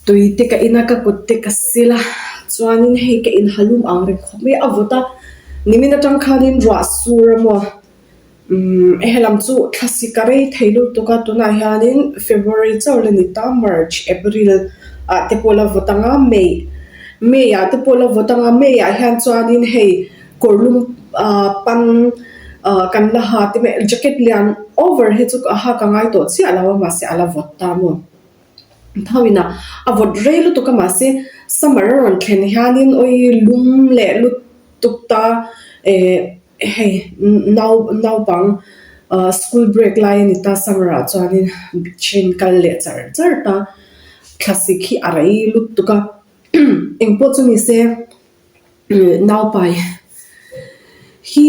Tui te ka in a, ka kut te ka sil a, chuanin hei ka inhalum ang reng khawp mai a, a vawt a, nimin atang khanin ruah sur a maw umm helam chu thlasik a rei thei lutuk a, tunah hianin February chauh la ni ta, March, April ah te pawh la vawt ang a, May, May ah te pawh la vawt ang a, May ah hian chuanin hei kawrlum ah pan ah kan la ha te mai jacket lian over hi chu a hak a ngai tawh chiah lo a mahse a la vawt ta maw. Thawin a a vawt rei lutuk a mahse summer a rawn thlen hianin awi lum leh lutuk ta eh hei nau naupang ah school break lai a ni ta summer ah chuanin then kal leh char char ta thlasik hi a rei lutuk a engpawh chu ni se naupai hi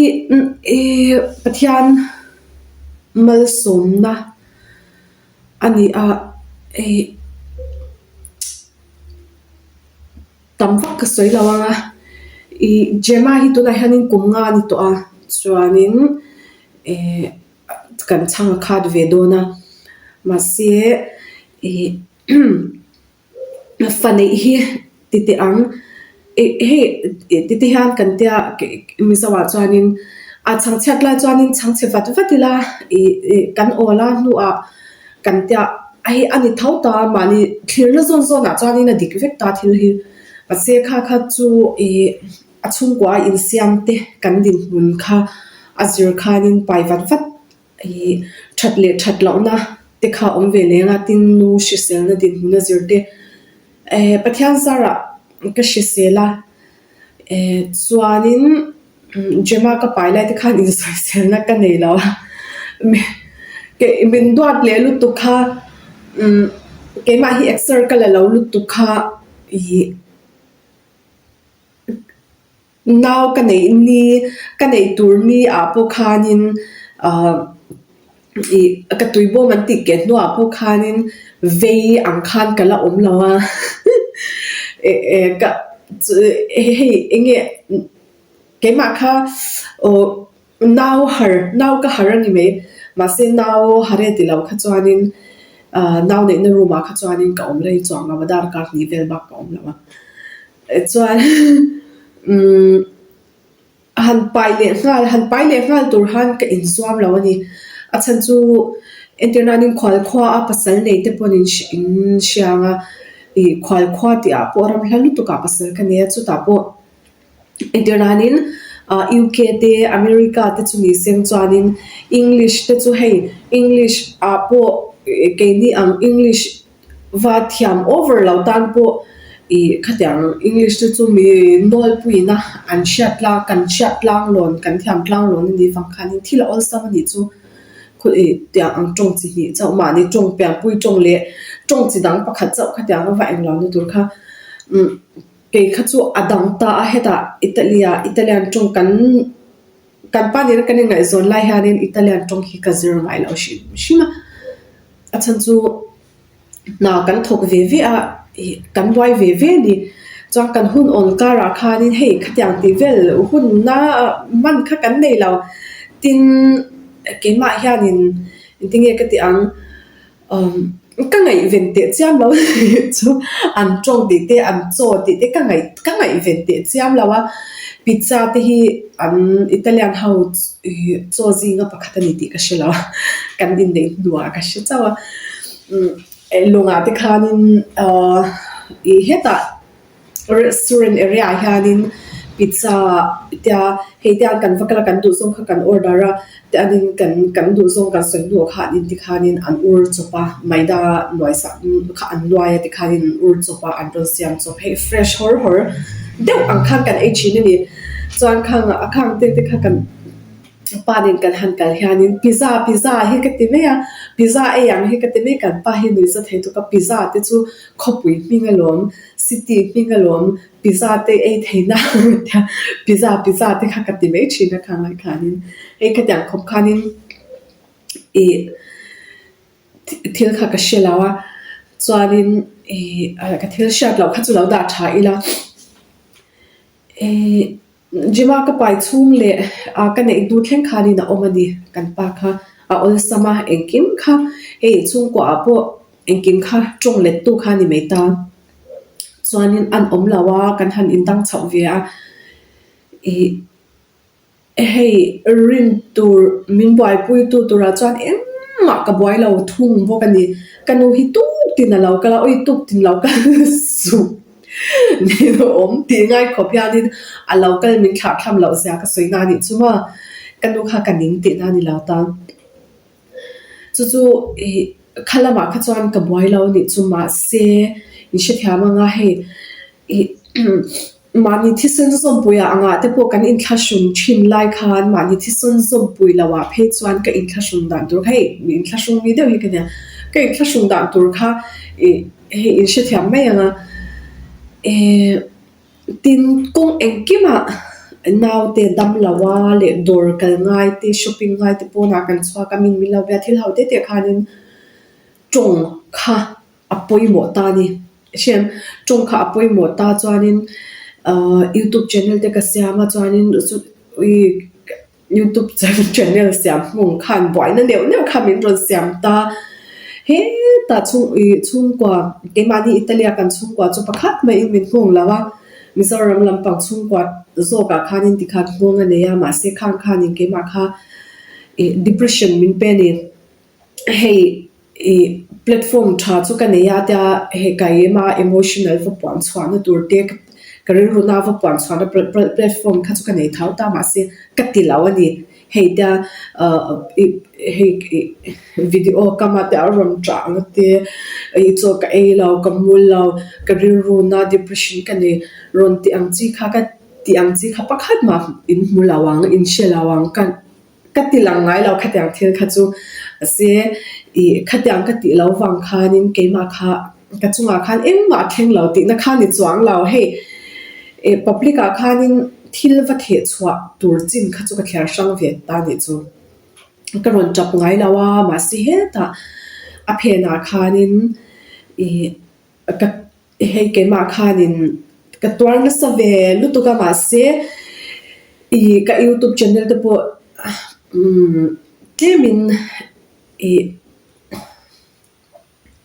eh Pathian malsawmna. A ni a, hei tam vak ka sawi lo ang a, ih Gemma hi tunah hianin kum nga a ni tawh a, chuanin eh kan chhang a khat ve dawn a, mahse ih Fa neih hi ti teh ang ih hei ti te hian kan tia Mizo ah chuanin a chhangchhiat lai chuanin chhangchhe vat vat ila ih ih kan awl a hnuah kan tia hei a ni tho ta mahni thlirna zawn zawn ah chuanin a dik vek ta thil hi mahse kha kha chu ih a chhungkua a insiam te kan dinhmun kha a zir khanin pai vat vat. Ih that leh that lohna te kha a awm ve leng a, tin nu hriselna dinhmun a zir te eh Pathian zarah ka hrisel a eh chuanin Gemma ka pai lai te khan insawiselna ka nei lo a min duat leh lutuk kha umm keimah hi exer ka la lo lutuk kha ih. Nau ka neih ni, ka neih tur ni ah pawh khanin ahh ih ka tuibawm an tih keh hnuah pawh khanin vei ang khan ka la awm lo a eh eh ka hei eng nge keimah kha aw nau har nau ka har a ni mai mahse nau har e ti lo kha chuanin ahh nau neihna room ah kha chuanin ka awm rei chuang lo a darkar hnih vel bak ka awm lo a. Chuan umm han pai leh nghal han pai leh nghal tur khan ka inzuam lo a ni. A chhan chu entir nanin khualkhua a pasal nei te pawhin in hria ang a, ih khualkhua tih ah pawh ram hla lutuk ah pasal ka nei a, chutah pawh entir nanin ah UK te America te chu ni seng chuanin English te chu hei English ah pawh keini ang English Va thiam over lo tan pawh ih khatiang English te chu mi nawlpuiin a an hriat tlang kan hriat tlang lawn kan thiam tlang lawn a nih vang khanin thil a awlsam a nih chu khaw ih tiang ang tawng chi hnih chauh mahni tawng pianpui tawng leh tawng chi dang pakhat chauh khatiang a va englo na tur kha umm kei kha chu a dang ta a hetah Italy ah Italian tawng kan kan pa nena kan inngaihzawn lai hianin Italian tawng hi ka zir ngai lo hrim hrim a. A chhan chu hna kan thawk ve ve a, ih kan buai ve ve a ni. Chuan kan hun awn karah khanin hei khatiang tih vel hunna hman kha kan nei lo. Tin, keimah hianin engtinge ka tih ang, umm ka ngaihven teh chiam lo chu an tawng tih te an chaw tih te ka ngaih ka ngaihven teh chiam lo a. Pizza te hi an Italian ho ih chaw zinga pakhat a ni tih ka hre lo a, kan inneih hnuah ka hre chauh a. Umm lawngah te khanin ahh ih hetah restaurant area ah hianin pizza tia hei te an kan va kal a kan duh zawng kha kan order a tianin kan kan duh zawng kan sawi hnuah kha an inti khanin an ur chawp a maida nuai sak kha an nuai a tikhanin an ur chawp a an rawn siam chawp hei fresh hawr hawr deuh ang khan kan ei thin a ni chuan khang a khang te te kha kan pa nen kan han kal hianin pizza pizza hi ka ti mai a pizza ei ang hi ka ti mai kan pa hi nuih za thei tuk a pizza te chu khawpui hming alawm city hming alawm pizza te ei thei na tia pizza pizza te kha ka ti mai thin a khang lai khanin hei khatiang khawp khanin ih thil kha ka hre lo a chuanin ih ka thil hriat loh kha chu lo dah tha ila ih Gym a ka pai chhung leh ah ka neih hnu thleng khanin a awm a ni. Kan pa kha a awlsam a, engkim kha hei chhungkua ah pawh engkim kha tawng let tu kha a ni mai ta. Chuanin an awm lo a, kan han indang chhoh ve a, ih hei rin tur min buaipui tu turah chuan engmah ka buai lo thung bawk a ni. Ka nu hi tuk tin a lo kal a, awi tuk tin lo kal suh min awm tih ngai khawp hianin a lo kal min thlah thlam loh zia ka sawi na a nih chu maw. Ka nu kha ka ning tihna a ni lo ta. Chu chu ih kha lamah kha chuan ka buai lo anih chu mahse in hrethiam anga hei ih mahni thisen zawmpuiah angah te pawh kan inthlahrun thin lai khan mahni thisen zawmpui loh ah phei chuan ka inthlahrun dan tur kha hei mi inthlahrung mi deuh hi ka nia ka inthlahrun dan tur kha ih hei in hrethiam mai anga eh. Tin, kawng engkimah naute dam lo a leh dawr kal ngai te, shopping ngai te pawnah kan chhuak a, min min lo ve a, thil ho te te khanin tawng kha a pawimawh ta a ni. Hriam, tawng kha a pawimawh ta chuanin ahh youtube channel te ka siam a chuanin Youtube channel siam hmung khan buaina neuh neuh kha min rawn siam ta. Hetah chhung ih chhungkua keimahni Italy a kan chhungkua chu pakhat maiin min nghawng lo a, Mizoram lampang chhungkua zawkah khanin tikhan nghawng a nei a, mahse khang khanin keimah kha ih depression min pe a ni. Hei ih platform tha chu ka nei a tia hei ka ema emotional va puan chhuahna tur te ka rilru na va puan chhuahna platform kha chu ka nei thau ta mahse ka ti lo a ni. Hei tia ah ih hei ih video kama te a rawn chah ang te ih chaw ka ei lo ka mu lo ka rilru na depression ka nei rawn tih ang chi kha ka tih ang chi kha pakhat mah in hmu lo ang in hre lo ang ka. Ka ti lang ngai lo khatiang thil kha chu se ih khatiang ka tih lo vang khanin keimah kha ka chungah khan engmah a thleng lo tihna kha ni chuang lo. Hei ih public ah khanin thil va theh chhuah tur chin kha chu ka thliar hrang ve ta nih chu. Ka rawn tap ngai lo a mahse hetah a phenah khanin ih ka Hei keimah khanin ka tuar nasa ve lutuk a mahse ih ka youtube channel te pawh umm tlemin ih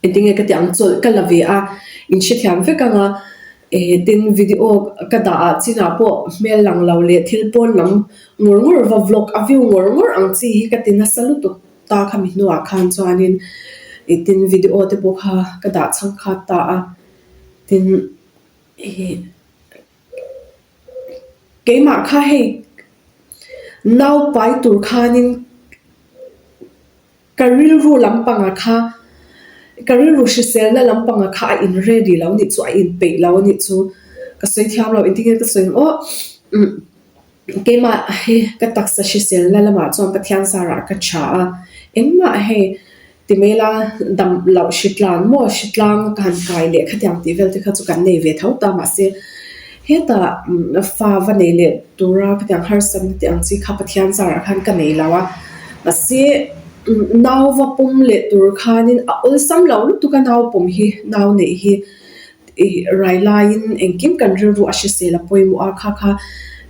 engtin nge ka tih ang chawlh ka la ve a in hrethiam vek ang a eh tin video ka dah ah chinah pawh hmel lang lo leh thil pawn lam ngawr ngawr va vlog a view ngawr ngawr ang chi hi ka ti nasa lutuk. Ta khami hnuah khan chuanin ih tin video te pawh kha ka dah chhang khat ta a, tin ih keimah kha hei naupai tur khanin ka rilru lampangah kha ka rilru hriselna lampangah kha a in ready lo anih chu a inpeih lo anih chu ka sawi thiam lo engtin nge ka sawi ang aw umm. Keimah hi ka taksa hriselna lamah chuan Pathian zarah ka tha a, engmah hei ti mai ila dam loh hritlan maw hritlang ka han kai leh khatiang tih vel te kha chu kan nei ve tho ta mahse hetah fa va nei leh tura khatiang harsatna tih ang chi kha Pathian zarah khan ka nei lo a, mahse nau va pawm leh tur khanin a awlsam lo lutuk a nau pawm hi nau neih hi. Ih rai laiin engkim kan rilru a hrisel a pawimawh a, kha kha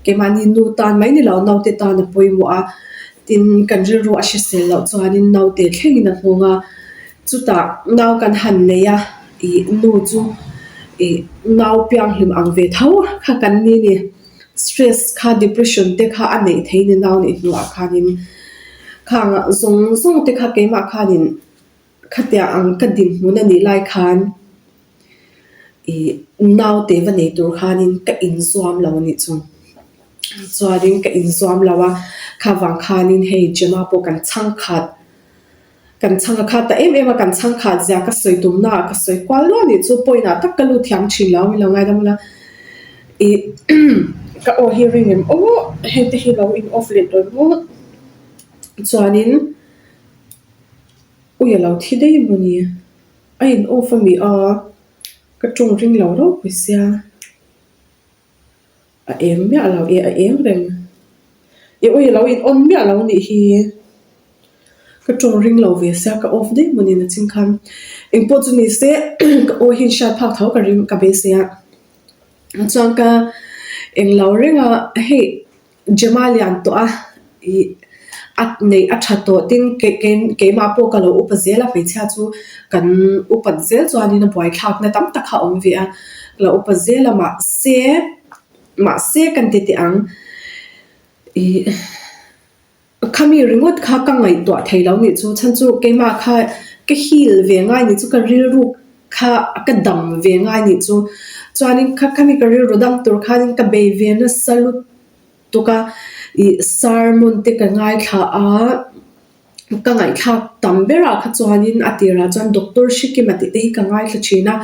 keimahni nu tan mai ni lo naute tan a pawimawh a, tin kan rilru a hrisel loh chuanin naute thlengin a nghawng a, chutah nau kan han nei a, ih nu chu ih nau pianghlim ang ve tho kha kan ni ni, stress kha depression te kha a neih theih ni nau neih hnuah khanin khang zawng zawng te kha keimah khanin. Khatiang ang ka dinhmun a nih lai khan ih naute va nei tur khanin ka inzuam lo a nih chu. Chuanin ka inzuam lo a, kha vang khanin hei Gemma pawh kan chhang khat, kan chhang a khat ta em em a, kan chhang khat zia ka sawi tumna ah ka sawi kual luah a nih chu, point ah tak ka lut thiam thin lo, min lo ngaidam ula. Ih ka aw hi ring em aw hei te hi lo in off leh tawh em aw chuanin. Ui a lo thi daih emaw ni? A in off a mi a, ka tawng ring lo ropui sia. A eng miah lo e, a eng reng. I ui a lo in on miah lo nih hi. Ka tawng ring lo ve sia, ka off daih emaw ni nachin khan. Engpawh chu ni se ka aw hi hriat phak tho ka ring ka beisei a. Chuan ka eng lo reng a, hei. Gemma lian tawh a, ih. A neih a tha tawh tin keimah pawh ka lo upa zel a hmeichhia chu kan upat zel chuanin a buaithlakna tam tak kha a awm ve a, ka lo upa zel a mahse mahse kan ti teh ang ih khami ringawt kha ka ngaihtuah thei lo nih chu chhan chu keimah kha ka heal ve ngai nih chu ka rilru kha ka dam ve ngai nih chu chuanin khami ka rilru dam tur khanin ka bei ve nasa lut. tuk a, ih sermon te ka ngaithla a, ka ngaihthlak tam berah kha chuanin a tirah chuan Doctor Hrekima tih te hi ka ngaithla thin a,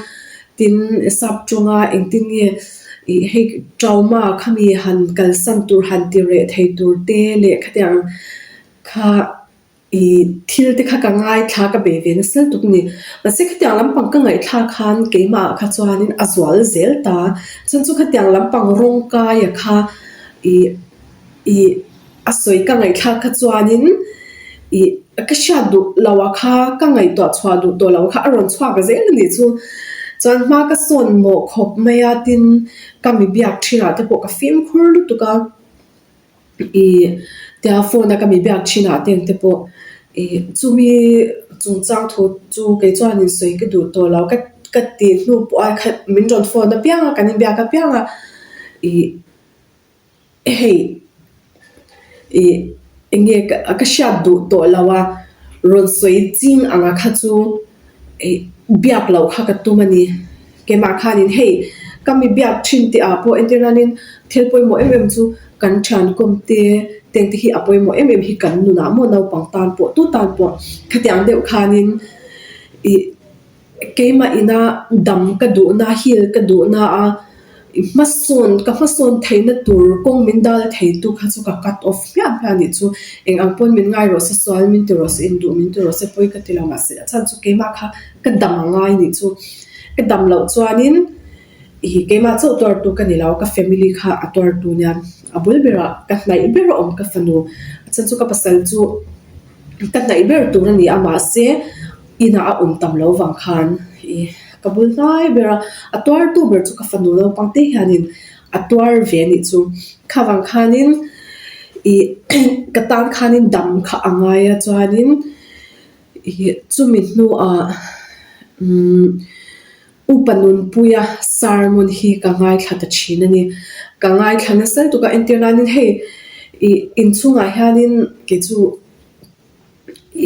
tin sap tawnga engtin nge ih hei trauma khami han kalsan tur han ti reh thei tur te leh khatiang kha. I thil te kha ka ngaithla ka bei ve nasa lutuk a ni. Mahse khatiang lampang ka ngaihthlak khan keimah ah kha chuanin a zual zel ta. Chuan chu khatiang lampang rawng kaia kha i i a sawi ka ngaihthlak kha chuanin i ka hriat duh lo ah kha ka ngaihtuah chhuah duh tawh lo kha a rawn chhuak zel a nih chu. Chuan hma ka sawn mawh khawp mai a tin ka mi biak thinah te pawh ka fimkhur lutuk a. Ih tia phone a ka mi biak thin ah te te pawh ih chumi chungchang thu chu kei chuan in sawi ka duh tawh lo ka ka tih hnu pawh a khat min rawn phone apiang a kan inbiak apiang a ih hei ih eng nge ka hriat duh tawh lo a rawn sawi ching ang a kha chu ih biak loh kha ka tum a ni. Keimah khanin hei ka mi biak thin tih ah pawh entir nanin thil pawimawh em em chu kan thian kawm te teng te hi a pawimawh em em hi kan nunah maw naupang tan pawh tu tan pawh khatiang deuh khanin ih keimah ina dam ka duhna heal ka duhna a hmasawn ka hmasawn theihna tur kawng min dal thei tu kha chu ka cut off hmiah hmiah anih chu eng ang pawn min ngai rawh se sual min ti rawh se induh min ti rawh se pawi ka ti lo mahse a chhan chu keimah kha ka dam a ngai anih chu. Ka dam loh chuanin ih keimah chauh tuartu ka ni lo, ka family kha a tuartu nia a bul berah ka hnaih ber a awm ka fanu a chhan chu ka pasal chu ka hnaih ber tur a ni a mahse inah a awm tam lo vang khan ih ka bul hnai ber a, a tuartu ber chu ka fanu naupang te hianin a tuar ve a nih chu. Kha vang khanin ih ka tan khanin dam kha a ngai a chuanin. Ih chumi hnuah umm upa nunpuia sermon hi ka ngaithla ta thin a ni. Ka ngaithla nasa lutuk a entir nanin hei ih inchhungah hianin kei chu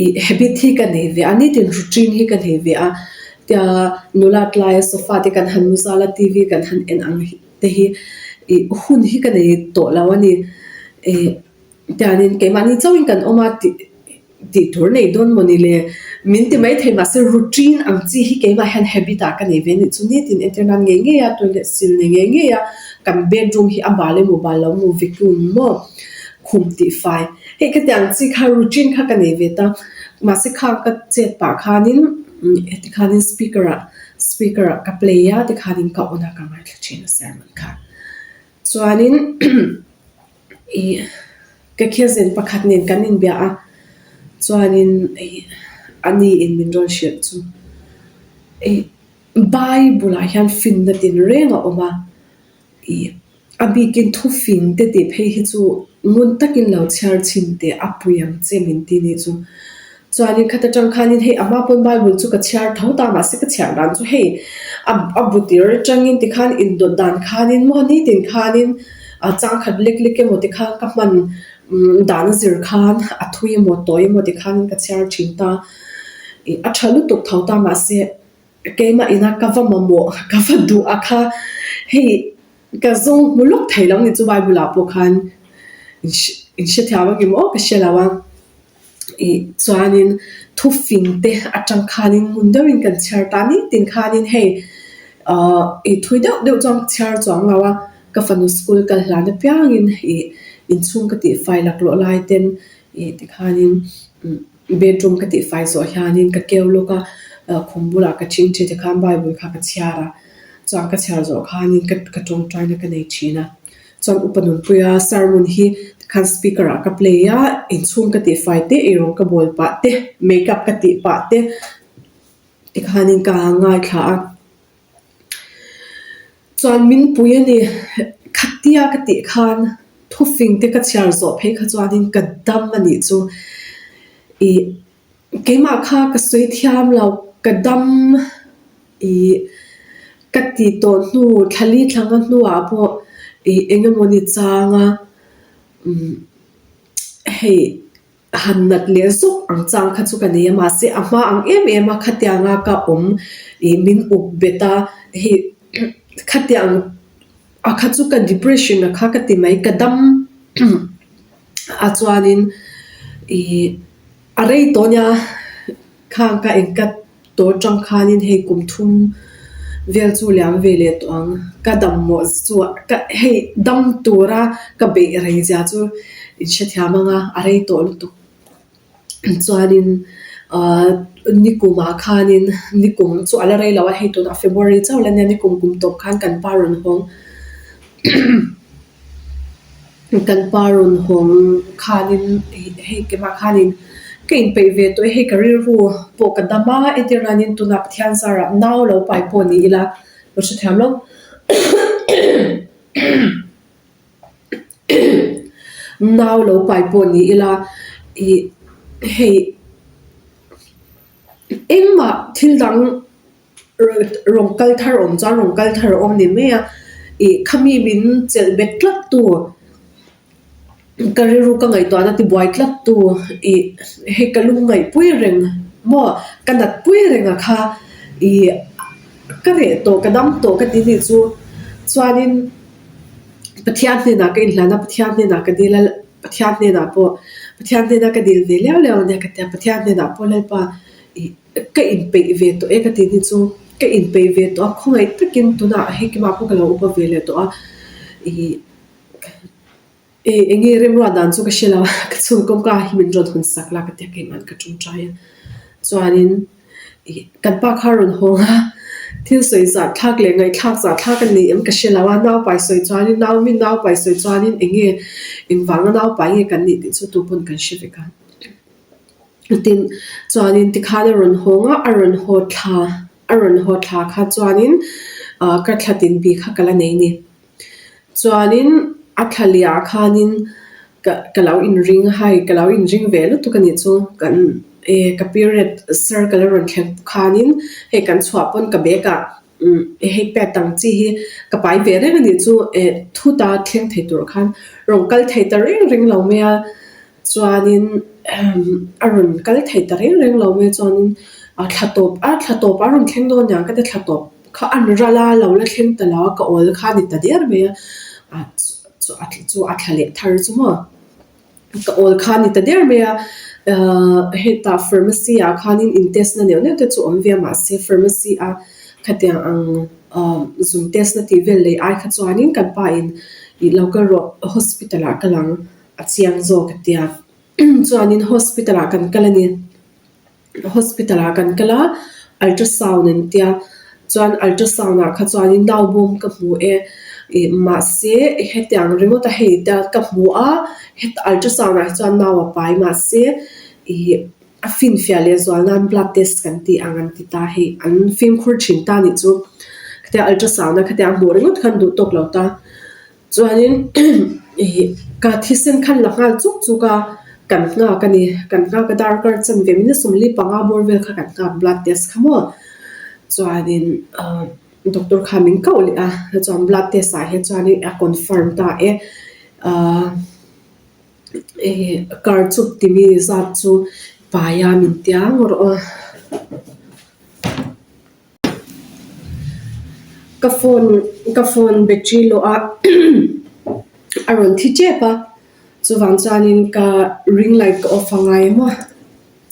ih habit hi ka nei ve a nitin routine hi ka nei ve a tia nula tlaia sofa te kan han mu zal a T V kan han en ang te hi ih hun hi ka nei tawh lo a ni. Ih tianin keimahni chauhin kan awm a tih. Tih tur nei dawn maw ni le? Min ti mai thei mahse routine ang chi hi keimah hian habit ah ka nei ve anih chu nitin entir nan ngei ngei a toilet sil nei ngei ngei a kan bedroom hi a bal emaw bal lo emaw vacuum maw khum tih fai hei khatiang chi kha routine kha ka nei ve ta mahse kha ka chet pah khanin heti khanin speaker ah speaker ah ka play a tikhanin ka on a ka ngaithla thin a sermon kha chuanin. Ih ka cousin pakhat nen kan inbia a chuanin ih a ni in min rawn hrilh chu ih Bible ah hian finna tinreng a awm a ih a bikin thufing te tih phei hi chu ngun takin lo chhiar chhin teh a pui ang che min ti nih chu. Chuanin khat atang khanin hei a hma pawn Bible chu ka chhiar tho ta mahse ka chhiar dan chu hei a a bu tir atangin tikhan indawt dan khanin maw nitin khanin a changkhat lek lek emaw tikhan ka hman dan a zir khan a thui emaw tawi emaw tikhanin ka chhiar thin ta ih a tha lutuk tho ta mahse keimah ina ka va mamawh ka va duh a kha hei ka zawng hmu lawk thei lo ni chu Bible ah pawh khan in hrethiam ang em aw ka hre lo a. Ih chuanin thufing te atang khanin ngun deuhin kan chhiar ta nitin khanin hei ahh ih thui deuh deuh chuan ka chhiar chuang lo a ka fanu school kal hlan apiangin ih inchhung ka tihfai laklawh lai ten ih tikhanin bedroom ka tihfai zawh hianin ka keu lawk a khum bulah ka ching thin tikhan bible kha ka chhiar a chuan ka chhiar zawh khanin ka ka tawngtaina ka nei thin a. Chuan upa nunpuia sermon hi tikhan speaker ah ka play a, inchhung ka tih fai te, eirawng ka bawl pah te, makeup ka tih pah te tikhanin ka ngaithla a. Chuan min pui a ni, khatia ka tih khan. Thufing te ka chhiar zawh phei kha chuanin ka dam a nih chu. Ih keimah kha ka sawi thiam lo, ka dam ih ka ti tawh hnu thlali thlanga hnuah pawh ih eng emaw ni changa umm hei han nat leh zawk ang chang kha chu ka nei a mahse a hma ang em em a khatianga ka awm ih min up bet a hei khatiang a kha chu ka depression a kha ka ti mai ka dam a chuanin ih a rei tawh nia khang ka engkat tawh atang khanin hei kum thum vel chu liam ve leh tawh ang ka dam mawh chu ka hei dam tura ka beih rei zia chu in hrethiam ang a a rei tawh lutuk chuanin ahh nikumah khanin nikum chu a la rei lo a hei tunah February chauh la nia nikum kum tawp khan kan pa rawn hawng. Kan pa rawn hawng khanin hei keimah khanin ka inpeih ve tawh e hei ka rilru pawh ka dam a entir nanin tunah Pathian zarah nau lo pai pawh ni ila ka hrethiam lo nau lo pai pawh ni ila ih hei engmah thil dang. Rawn kal thar awm chuan rawn kal thar a awm ni mai a, ih khami min chelh bet tlat tu ka rilru ka ngaihtuahna tibuai tlat tu ih hei ka lung ngaihpui reng maw ka nat pui reng a kha ih ka reh tawh ka dam tawh ka ti nih chu chuanin Pathian hnenah ka inhlan a Pathian hnenah ka dil a Pathian hnenah pawh Pathian hnena ka dil ve liau liau a nia ka tia Pathian hnenah pawh Lalpa ih. Ka inpeih ve tawh e ka ti ni chu ka inpeih ve tawh a, khawngaih takin tunah hei keimah pawh ka lo upa ve leh tawh a, ih eng enge remruat dan chu ka hre lo a, ka chhung kawngka hi min rawn hawn sak la ka ti a, keimah ka tawngtai a, chuanin ih kan pa kha a rawn hawng a, thil sawi zah thlak leh ngaihthlak zah thlak a ni em ka hre lo a, naupai sawi chuanin naumi naupai sawi chuanin enge engvanga naupai nge kan nih tih chu tupawn kan hre vek a. Tin, chuanin tikhan a rawn hawng a, a rawn haw thla, a rawn haw thla kha chuanin ah ka thla tin bik kha ka la nei ni. Chuanin a thla liah khanin ka ka lo inring a, hei ka lo inring ve lutuk a nih chu kan eh ka period circle a rawn thleng khanin hei kan chhuah pawn ka bag ah umm hei pad ang chi hi ka pai ve reng a nih chu eh thuta thleng thei tur khan rawn kal thei ta reng reng lo mai a. Chuanin a rawn kal thei ta reng reng lo mai chuanin a thla tawp a thla tawp a rawn thleng dawn nia ka ti thla tawp kha an ral a lo la thleng ta lo a ka awl kha a ni ta der mai a chu chu a thla leh thar chu maw ka awl kha a ni ta der mai a ahh hetah pharmacy ah khanin in test na neuh neuh te chu awm ve a mahse pharmacy a khatiang ang ahh zun test na tih vel lei ai kha chuanin kan pa in ih lo kal rawh hospital ah kal ang. A chiang zawk a tia. Chuanin hospital ah kan kal a ni. Hospital ah kan kal a, ultrasound an tia. Chuan ultrasound ah kha chuanin nau bawm ka hmu e. Ih mahse hetiang ringawt a hei te ka hmu a, heta ultrasound ah hi chuan nau a pai mahse ih a finfiah leh zual nan blood test kan tih ang an ti ta hei an fimkhur thin ta nih chu. Khatia ultrasound a khatiang hmuh ringawt khan duh tawk lo ta. Chuanin ih ka thisen khan la nghal chuk chuk a, kan nghak a ni. Kan nghak a darkar chanve minute sawmli panga bawr vel kha kan nghak blood test kha maw. Chuanin ah doctor kha min koh leh a, chuan blood test ah hian chuanin a confirm ta e. Ah ih kar chup timi zat chu paia min tia ngawr aw. Ka phone ka phone battery lawh a a rawn thi tep a chuvang chuanin ka ring light ka off a ngai maw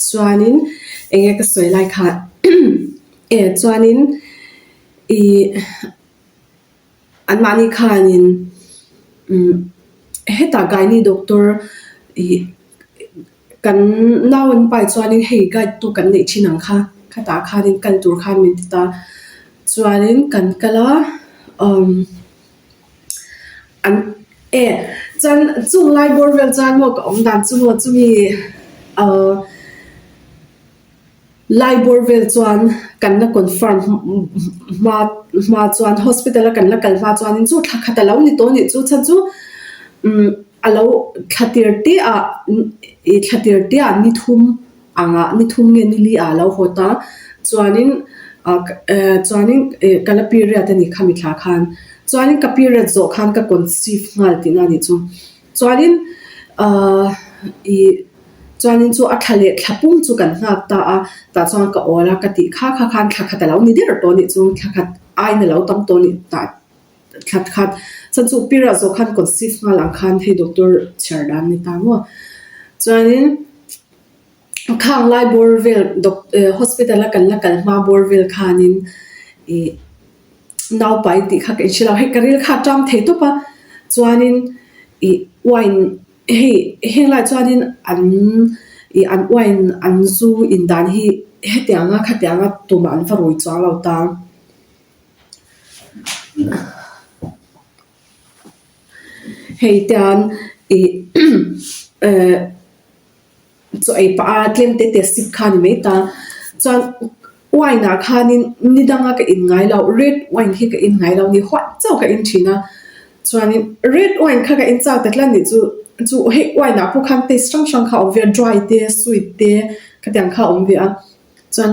chuanin eng nge ka sawi lai kha e chuanin ih anmahni khanin umm hetah gynae doctor ih. Kan nau an pai chuanin hei guide tu kan neih thin ang kha, khatah khanin kal tur khan min ti ta. Chuanin kan kal a, umm an e chuan chung lai bawr vel chuan maw ka awm dan chu maw chumi ahh lai bawr vel chuan kan la confirm hma hma chuan hospital a kan la kal hma chuanin chu thla khat a lo ni tawh a nih chu chhan chu umm. A lo thla tir te ah ih thla tir te ah ni thum angah ni thum nge ni li ah a lo haw ta chuanin ah chuanin ih ka la period a nih kha mi thla khan chuanin ka period zawh khan ka conceive nghal tihna a nih chu chuanin ah ih chuanin chu a thla leh thla pum chu kan nghak ta a tah chuan ka awl a ka tih kha kha khan thla khat a lo ni der tawh a nih chu thla khat aiin a lo tam tawh a nih tah. Thla khat chuan chu period zawh khan conceive nghal ang khan hei doctor chhiar dan a ni ta maw. Chuanin khang lai bawr vel doc hospital a kan la kal hma bawr vel khanin ih naupai tih kha ka inhre lo hei ka ril kha a ṭam thei tawp a chuanin ih wine hei heng lai chuanin an ih an wine an zu in dan hi hetianga khatianga tumah an va rui chuang lo ta. Hei tian ih eh chaw ei pah a tlem te te sip kha a ni mai ta chuan wine ah khanin ni danga ka in ngai loh red wine hi ka in ngai lo a ni huat chauh ka in thin a chuanin red wine kha ka in chak ta tlat a nih chu chu hei wine ah pawh khan taste hrang hrang kha a awm ve a dry te sweet te khatiang kha a awm ve a chuan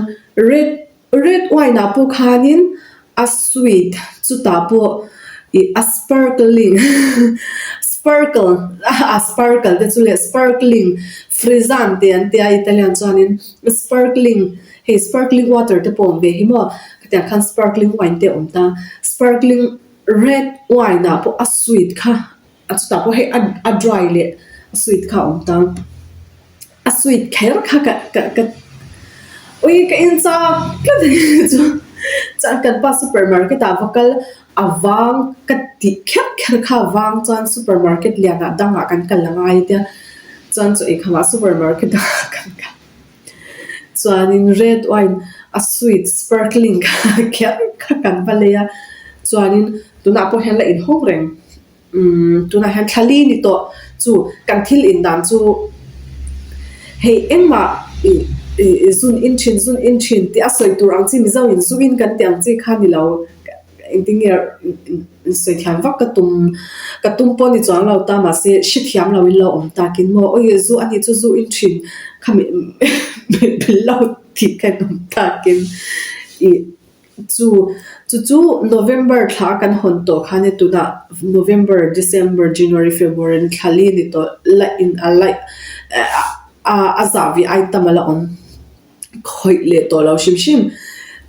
red Red wine ah pawh khanin a sweet chutah pawh ih a sparkling sparkle a sparkle te chu leh sparkling frizan tih an tia Italian chuanin sparkling hei sparkling water te pawh a awm ve hi maw khatiang khan sparkling wine te a awm ta sparkling red wine ah pawh a sweet kha. A chutah pawh hei a dry leh a sweet kha a awm ta. A sweet kher kha ka ka ka ui ka in chak tlat a ni chu. Chuan kan pa supermarket ah va kal a vang ka tih kher kher kha a vang chuan supermarket lianah dangah kan kal a ngai tia chuan chaw ei khamah supermarket ah kan kal. Chuanin red wine a sweet sparkling kher kha kan va lei a chuanin tunah pawh hian la inhawng reng. Umm tunah hian thla li ni tawh chu kan thil in dan chu hei engmah ih ih zun in thin zun in thin tih a sawi tur ang chi Mizo in zu in kan tih ang chi kha ni lo engtin nge sawi thiam vak ka tum ka tum pawh ni chuang lo ta mahse hrethiam lo in lo awm takin maw awi zu a nih chu zu in thin khami min lo tih ka in awm takin ih. Chu chu chu November thla kan hawn tawh khan e tunah November, December, January, February thla li ni tawh la in a la a zah ve ai tam a la awm khawih leh tawh lo hrim hrim.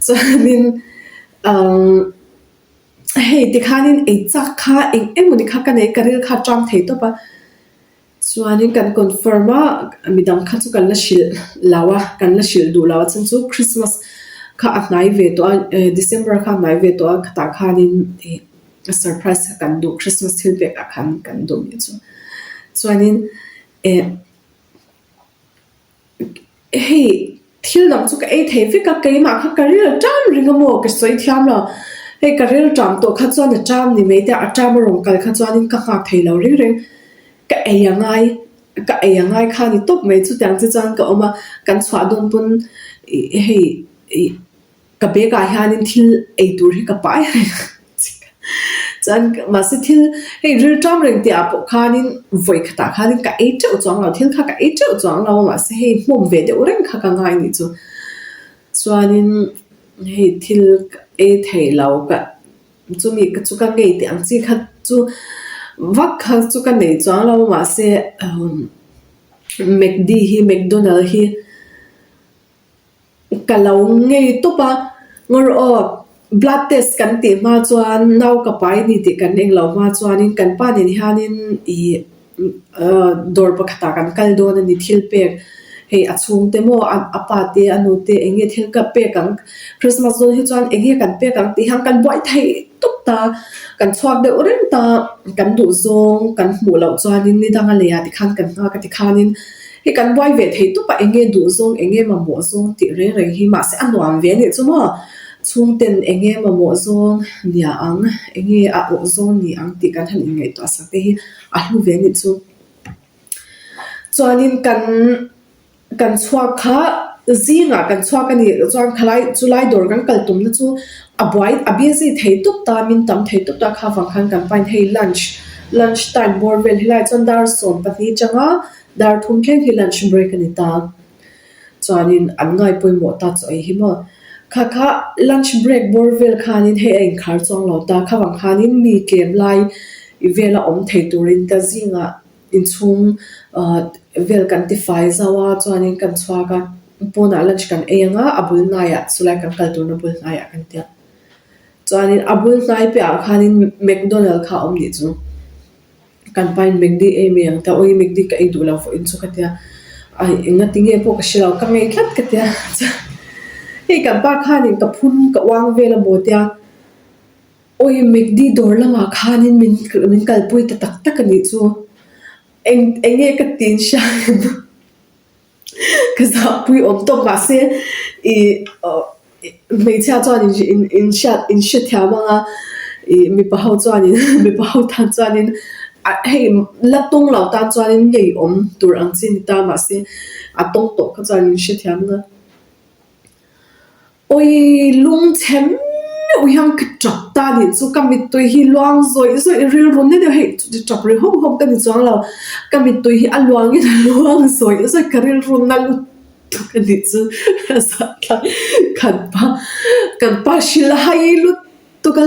Chuanin umm hei tikhanin ei chak kha eng emawni kha ka nei ka ril kha a ṭang thei tawp a. Chuanin kan confirm a, midang kha chu kan la hrilh lo a, kan la hrilh duh lo a chhan chu Christmas kha a hnai ve tawh a, eh December kha a hnai ve tawh a, khatah khanin ih surprise kha kan duh Christmas thil pek ah khan kan duh nih chu. Chuanin eh. Hei thil dang chu ka ei thei vek a, keimah kha ka ril ṭam ring a maw ka sawi thiam lo. Hei ka ril ṭam tawh kha chuan a ṭam ni mai te a, a ṭam a rawn kal kha chuanin ka nghak thei lo reng reng. Ka ei a ngai, ka ei a ngai kha ni tawp mai chutiang che chuan ka awm a, kan chhuah dawn pawn ih hei ih. Ka bag ah hianin thil ei tur hi ka pai reng a chuan mahse thil hei rilṭam reng tih ah pawh khanin vawi khatah khanin ka ei teuh chuang lo thil kha ka ei teuh chuang lo a mahse hei hmawm ve deuh reng kha ka ngai anih chu chuanin hei thil ka ei thei lo ka chumi ka chu ka ngei tih ang chi kha chu vak kha chu ka nei chuang lo a mahse umm McD hi McDonald hi. Ka lo ngei tawp a, ngawr aw, blood test kan tih hma chuan nau ka pai ni tih kan eng lo hma chuanin kan pa nen hianin ih dawr pakhatah kan kal dawn a ni thil pek hei a chhungte maw a pa te a nu te eng nge thil ka pek ang Christmas dawn hi chuan eng nge kan pek ang tih hian kan buai theih tawp ta kan chhuak deuh reng ta kan duh zawng kan hmuh loh chuanin ni danga lei ah tikhan kan nghak a tikhanin. Hei kan buai ve thei tawp a, eng nge duh zawng, eng nge mamawh zawng tih reng reng hi mahse a nuam ve anih chu maw? Chhungten eng nge mamawh zawng nia ang, eng nge a awh zawng ni ang tih kan han inngaihtuah sak te hi a hlu ve anih chu. Chuanin kan kan chhuak kha zingah kan chhuak a nih chuan khalai chulai dawr kan kal tumna chu a buai a busy thei tawp ta, min tam thei tawp ta kha vang khan kan pain hei lunch. Lunch time bawr vel helai chuan dar 12 tanga dar thum thleng hi lunch break a ni ta. Chuanin an ngai pawimawh ta chu ei hi maw. Kha kha lunch break bawr vel khanin hei a inkhar chuang lo ta. Kha vang khanin mi tlem lai vela awm thei turin ka zingah inchhung ah vel kan ti fai zauh a chuanin kan chhuak a pawnah lunch kan ei ang a a bul hnaiah chulai kan kal turna bul hnaiah kan ti a chuanin a bul hnai piahah khanin McDonald kha a awm nih chu kan pain McD ei mai ang ta awi McD ka ei duh lo vawiin chu ka tia ai enga tinge pawh ka hre lo ka ngei tlat ka tia chuan hei kan pa khanin ka phun ka uang vel amaw tia. Awi McD dawr lamah khanin min min kalpui ta tak tak a nih chu. Eng eng nge ka tin hriat ka zahpui awm tawp mahse ih hmeichhia chuan in in hriat in hrethiam ang a ih mipa ho chuanin mipa ho tan chuanin ah hei la tawng lo tan chuanin ngeiawm tur ang chi a ni ta mahse a tawng tawh kha chuan in hrethiam ang a. Awi lungchhe meuh hian ka tap ta nih chu ka mittui hi luang zawih zawih rilru na deuh hei tap ri hawm hawm ka ni chuang lo ka mittui hi a luangin a luang zawih zawih ka rilru na lutuk a nih chu a zahthlak kan pa kan pa hrilh hai lutuk a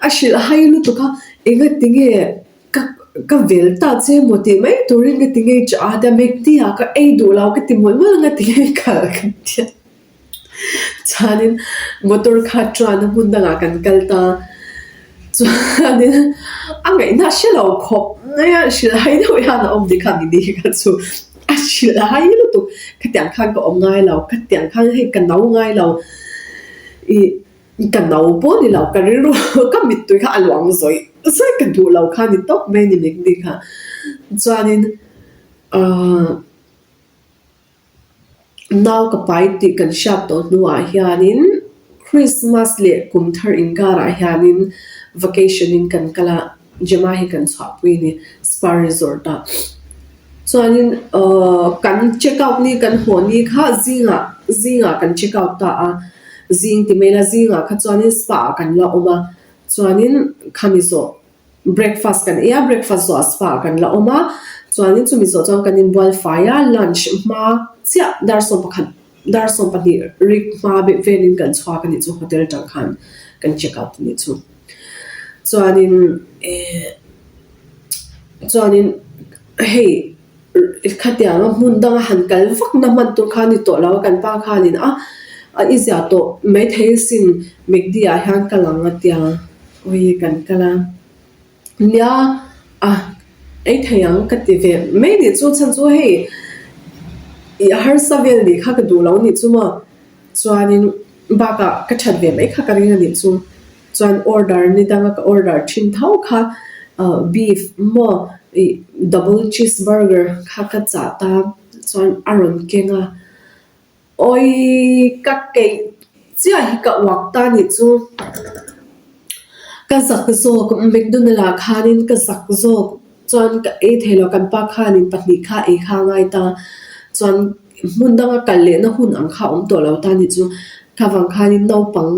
a hrilh hai lutuk a engati nge ka ka vel ta che maw tih mai turin ka ti ngei tah a tia mekti ah ka ei duh lo ka ti mawlh mawlh ang a ti ngei khalh ka tia. Chuanin motor kha chuan hmun dangah kan kal ta chuanin a ngaihna hre lo khawp mai a hrilhhai deuh hian a awm dik kha ni kha chu a hrilhhai lutuk khatiang khan ka awm ngai lo khatiang khan hei ka no ngai lo ih ka no pawh ni lo ka rilru ka mittui kha a luang zawih zawih ka duh lo kha ni tawp mai a ni mek ni kha chuanin ahh. Nau ka pai tih kan hriat tawh hnuah hianin Christmas leh kum thar inkarah hianin vacation in kan kal a, Gemma hi kan chhuahpui a ni spa resort ah. Chuanin ahh kan check out ni kan haw ni kha zingah zingah kan check out ta a, zing ti mai ila zingah kha chuanin spa ah kan la awm a, chuanin khami zawh. Breakfast kan ei a, breakfast zawh ah spa ah kan la awm a, chuanin chumi zawh chuan kan inbual fai a, lunch hma chiah dar 11 dar 12 rik hma beh velin kan chhuak a nih chu hotel atang khan kan check out a nih chu. Chuanin eh chuanin hei khatianga hmun danga han kal vak na hman tur kha a ni tawh lo a, kan pa khanin a a i ziah tawh maithei asin McD ah hian kal ang a tia. Awi kan kal a, nia a ei thei ang ka ti ve mai nih chu chhan chu hei ih a harsa vel nih kha ka duh lo nih chu maw chuanin bakah ka that ve mai kha ka ring a nih chu chuan order ni danga ka order thin tho kha ah beef maw ih double cheese burger kha ka chah ta chuan a rawn keng a. Awi ka keih chiah hi ka uak ta nih chu ka zak zawk McDonald ah khanin ka zak zawk chuan ka ei thei lo kan pa khanin pahnih kha ei kha a ngai ta chuan hmun danga kal lehna hun ang kha a awm tawh lo ta nih chu kha vang khanin naupang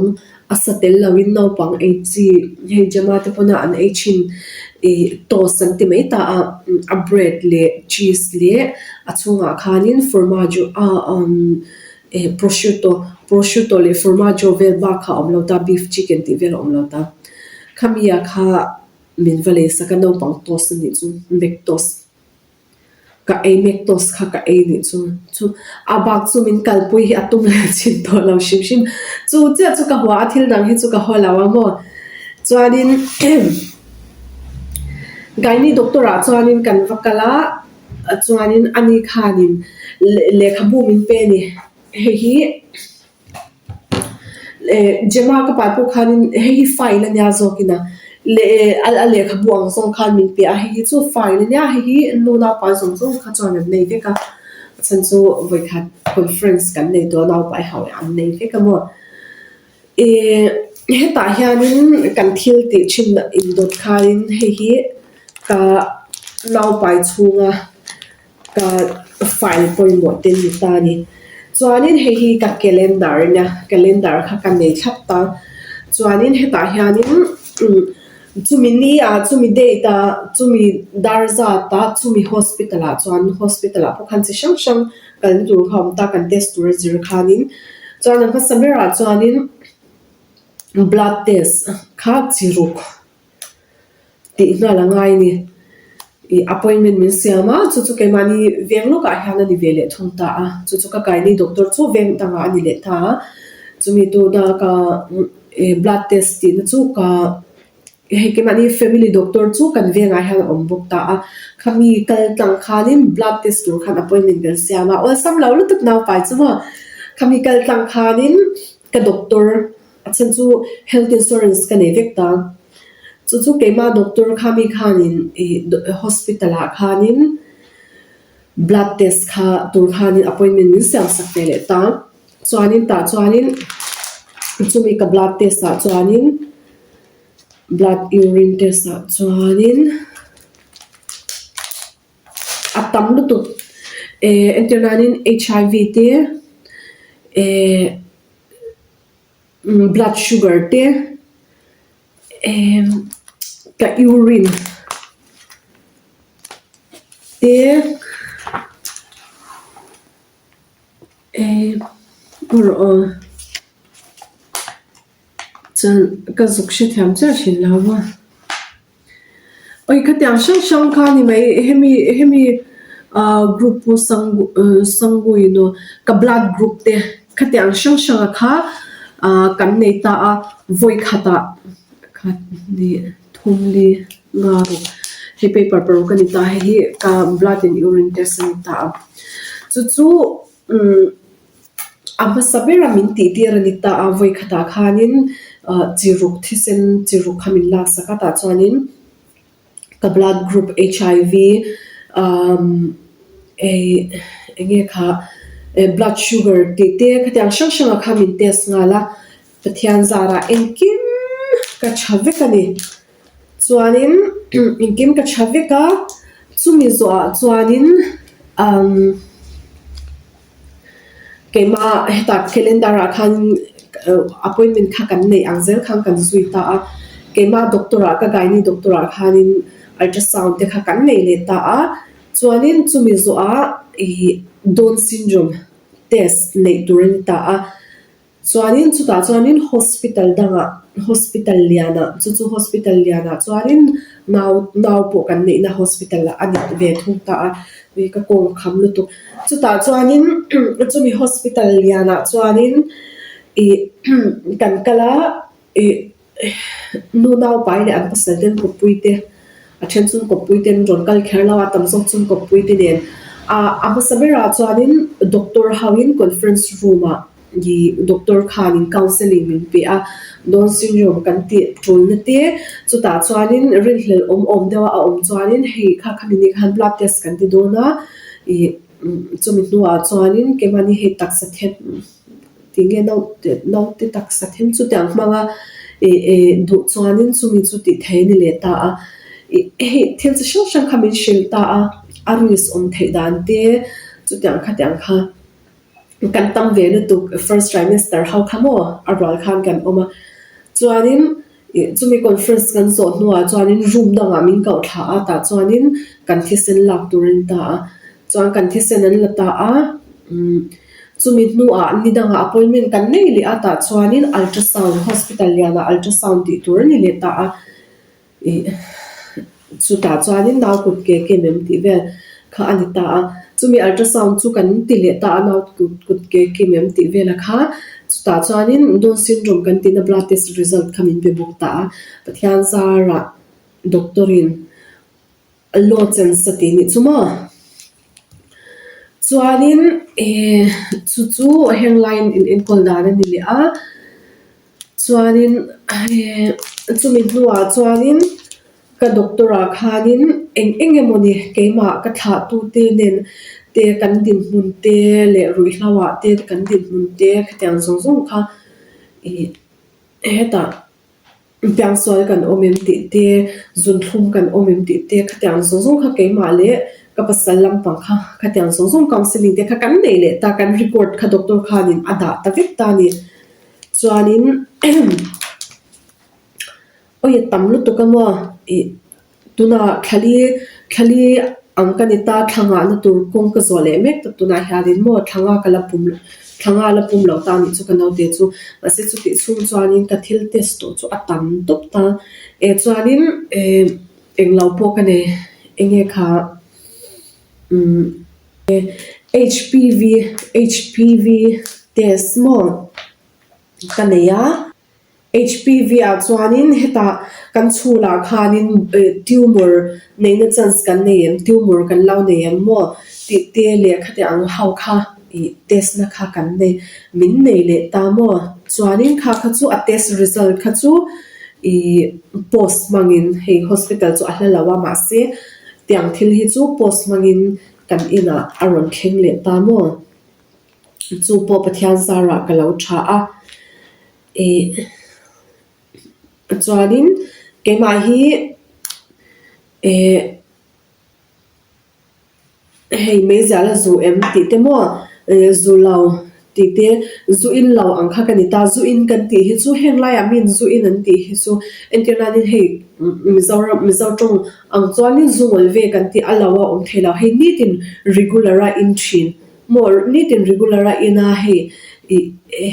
A sa tel loin naupang ei chi hei Gemma te pawna an ei thin ih toast an ti mai ta a, a bread leh cheese leh a chhungah khanin formaggio a umm eh prosciutto prosciutto leh formaggio vel bak kha a awm lo ta beef chicken tih vel a awm lo ta. Khami ah kha min va lei sak a naupang toast a nih chu mac toast. Ka ei mek toast kha ka ei nih chu chu a bak chu min kalpui hi a tum leh chin tawh lo hrim hrim chu chiah chu ka hua a thil dang hi chu ka haw lo a maw chuanin Gynae doctor ah chuanin kan va kal a chuanin ani khanin lehkhabu min pe a ni hei hi. Eh Gemma ka pai pawh khanin hei hi file a nia zawkin a leh a lehkhabu ang zawng khan min pe a hei hi chu file a nia hei hi nu naupai zawng zawng kha chuan an nei vek a a chhan chu vawikhat conference kan nei tawh a naupai ho an nei vek a maw eh hetah hianin kan thil tih thin indawt khanin hei hi ka naupai chhunga. Ka file pawimawh te ni ta a ni. Chuanin hei hi ka calendar a nia, calendar kha ka nei thlap ta. Chuanin hetah hianin umm. Chumi ni ah chumi date ah chumi dar zat ah chumi hospital ah chuan hospital ah pawh khan chi hrang hrang kalna tur kha a awm ta kan test tur a zir khanin chuan a hmasa berah chuanin blood test kha chi ruk tih nghal a ngai a ni. Ih appointment min siam a chu chu keimahni veng lawkah hian a ni ve leh thung ta a chu chu ka kaini doctor chu veng dangah a ni leh ta a chumi tuna ka ih blood test tihna chu ka hei keimahni family doctor chu kan vengah hian a awm bawk ta a khami kal tlang khanin blood test tur khan appointment kan siam a awlsam lo lutuk naupai chu maw khami kal tlang khanin ka doctor A chhan chu health insurance ka nei vek ta. Chu chu keimah doctor kha mi khanin ih hospital ah khanin blood test kha tur khanin appointment min siam sak ve leh ta. Chuanin tah chuanin chumi ka blood test ah chuanin blood urine test ah chuanin a tam lutuk eh entir nanin H_I_V te eh. Blood sugar te emm ka urine te emm rawh aw chuan ka zuk hrethiam chiah thin lo va. Oi khatiang hrang hrang kha ni mai hemi hemi ah group pawh sang sangui nu ka blood group te khatiang hrang hrang a kha ah kan nei ta a vawi khatah khat hnih thum li nga ruk hei paper paruk a ni ta hei hi ka blood and urine test a ni ta a chu chu umm. A hmasa bera min tih tir a ni ta a, vawi khatah khanin ah chi ruk thisen chi ruk kha min lak sak a tah chuanin ka blood group H_I_V umm ei eng nge kha eh blood sugar tih te khatiang hrang hrang ah khan min test nghal a Pathian zarah engkim ka tha vek a ni chuanin engkim ka tha vek a chumi zawhah chuanin umm. Keimah hetah calendar ah khan appointment kha kan neih ang zel khan kan zui ta a, keimah doctor ah ka gynae doctor ah khanin ultrasound te kha kan nei leh ta a, chuanin chumi zawhah ih down syndrome test neih tur a ni ta a. Chuanin chutah chuanin hospital dangah hospital lianah chu chu hospital lianah chuanin nau nau pawh kan neihna hospital ah a ni ve thung ta a ui ka kawng a kham lutuk chutah chuanin chumi hospital lianah chuanin ih kan kal a ih. Nu naupai leh an pasal ten kawppui te a then chu kawppui ten rawn kal kher lo a tam zawk chu kawppui te nen ah a hmasa berah chuanin doctor ho in conference room ah ih doctor khanin counselling min pe a down syndrome kan tih tulna te chutah chuanin rinhlelh awm awm deuh a a awm chuanin hei kha khami ni khan blood test kan ti dawn a ih chumi hnuah chuanin keimahni hei taksa them. Tinge naute naute taksa them chu tiang hmanga ih eh duh chuanin chumi chu tih thei a ni leh ta a ih hei thil chi hrang hrang kha min hrilh ta a a risk awm theih dan te chutiang khatiang kha kan tam ve lutuk first trimester ho kha maw a rual khan kan awm a chuanin. Ih chumi conference kan zawh hnuah chuanin room dangah min koh thla a tah chuanin kan thisen lak tur a ni ta a chuan kan thisen an la ta a umm chumi hnuah ni dangah appointment kan nei leh a tah chuanin ultrasound hospital lianah ultrasound tih tur a ni leh ta a ih chutah chuanin nau kut ke kem em tih vel kha a ni ta a chumi ultrasound chu kan ti leh ta a nau kut kut ke kim em tih vela kha chutah chuanin down syndrome kan tihna blood test result kha min pe bawk ta a Pathian zarah doctor in law chen sa tih nih chu maw chuanin eh chu chu heng laiin in enkawl dan a ni leh a chuanin eh chumi hnuah chuanin. Ka doctor ah khanin eng eng emawni keimah ka thlah tu te nen te kan dinhmun te leh ruihhlo ah te kan dinhmun te khatiang zawng zawng kha ih hetah piangsual kan awm em tih te zunthlum kan awm em tih te khatiang zawng zawng kha keimah leh ka pasal lampang kha khatiang zawng zawng counselling te kha kan nei leh ta kan record kha doctor khanin a dah ta vek ta a ni chuanin. Awi a tam lutuk a maw ih tunah thlali thlali ang ka ni ta thla nghahna tur kawng ka zawh leh mek tak tunah hianin maw thla nga ka la pum thla nga la pum lo ta anih chu ka naute chu mahse chutih chhung chuanin ka thil test tawh chu a tam tawp ta eh chuanin eh englo pawh ka nei enge kha umm H_P_V H_P_V test maw ka nei a. HPV ah chuanin hetah kan chhunah khanin tumor neihna chance kan nei em, tumor kan lo nei em maw tih te leh khati ang ho kha ih test na kha kan nei min nei leh ta maw chuanin kha kha chu a test result kha chu ih post hmangin hei hospital chu a hla lo a mahse tiang thil hi chu post hmangin kan inah a rawn thleng leh ta maw. Chu pawh Pathian zarah ka lo tha a, ih chuanin keimah hi eh hei meizial a zu em tih te maw eh zu lo tih te zu in lo ang kha ka ni ta, zu in kan tih hi chu heng laiah miin zu in an tih hi chu entir nanin hei Mizoram Mizo tawng ang chuanin zu ngawl ve kan tih a lo a awm thei lo, hei nitin regular a in thin. Maw nitin regular a in a hei ih